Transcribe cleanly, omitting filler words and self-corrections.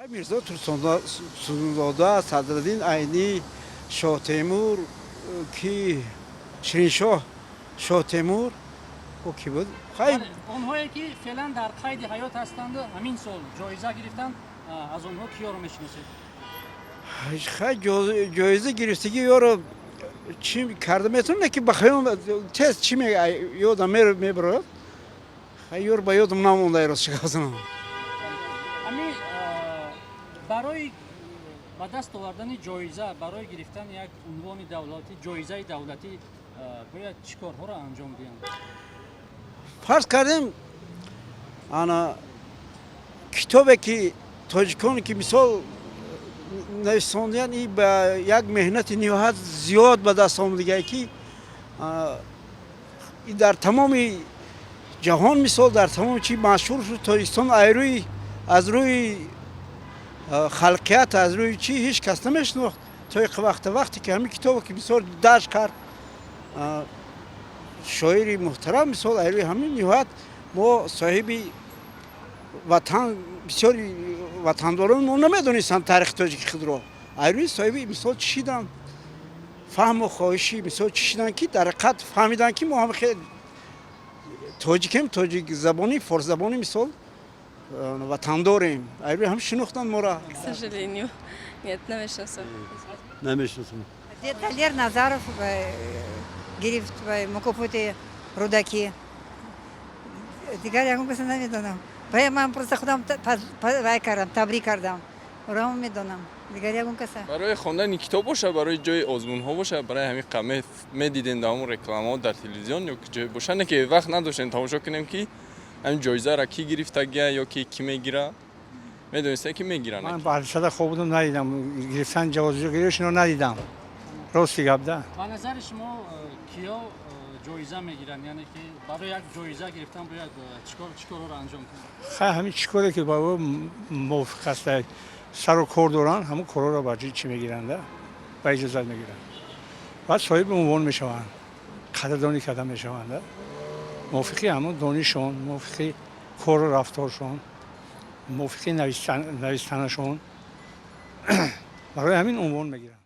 Мирзо Турсунзода, Садриддин Айнӣ, Шоҳтемур, ки Шириншоҳ, Шоҳтемур, ӯ ки буд? Онҳое ки феълан дар қайди ҳаёт ҳастанду ҳамин сол ҷоиза гирифтанд, аз онҳо киёро мешиносед? Хай, ҷоиза гирифтагӣ ёро чӣ карда метавонам, ки ба хаёл тез чӣ ёдам мебарояд. Хай, ёр ба ёдам намонда, рост шикастам. Ҳамин барои ба даст овардани ҷоиза, барои гирифтани як унвони давлатӣ, ҷоизаи давлатӣ, бояд чӣ корҳоро анҷом диҳанд? Фарз кардем, ана китобе ки тоҷикон ки мисол нависондиян, и ба як меҳнати ниҳоят зиёд ба даст омадагие, ки дар тамоми ҷаҳон, мисол, дар тамоми чи машҳур шуд. Тоҷикистон айрӯи аз рӯи халқият, аз рӯи чи ҳеҷ кас намешинохт то вақта. Вақте ки ҳамин китобе ки мисол дарҷ кард шоири муҳтарам, мисол, айрӯи ҳамин ниҳоят мо соҳиби ватан, бисёри ватандорон мо намедонистанд таърихи тоҷики худро. Айрӯи соҳиби мисол чӣ шидан, фаҳму хоҳиши мисол чӣ шидан, ки дар ҳақиқат фаҳмиданд, ки мо ҳам тоҷикем, тоҷикзабонӣ, форсзабонӣ, мисол, ватандорем. Айрӯи ҳам шинохтанд моро. К сожалению, нет, намешиносам. Намешиносам. Далер Назаров гирифт мукофоти Рӯдакӣ. Дигар ягон каса намедонам. Ман просто худам вай кардам, табрик кардам, орамо медонам, дигар ягон каса. Барои хондани китоб боша, барои ҷои озмунҳо боша, барои ҳамин қа медидем дар ҳамон рекламаҳо дар телевизион ё ки ҷое боша, не ки вақт надоштем тамошо кунем, ки ҳамин ҷоизаро кӣ гирифтагия ё ки кӣ мегира. Медонистем, ки мегиранд. Ман барсада хоб будам, надидам гирифтан, ҷавозгиришро надидам, рости гап да. Ба назари шумо, киё ҷоиза мегиранд? Яъне ки барои як ҷоиза гирифтан бояд чӣ корҳоро анҷом кунанд? Хай, ҳамин чӣ коре ки ба ӯ мувофиқ аст, сару кор доранд, ҳамон корҳоро ба ҷои чӣ мегиранд, ба иҷозат мегиранд, баъд соҳиби унвон мешаванд, қадрдонӣ карда мешаванд, мувофиқи ҳамон донишон, мувофиқи кору рафторшон, мувофиқи навистанашон, барои ҳамин унвон мегиранд.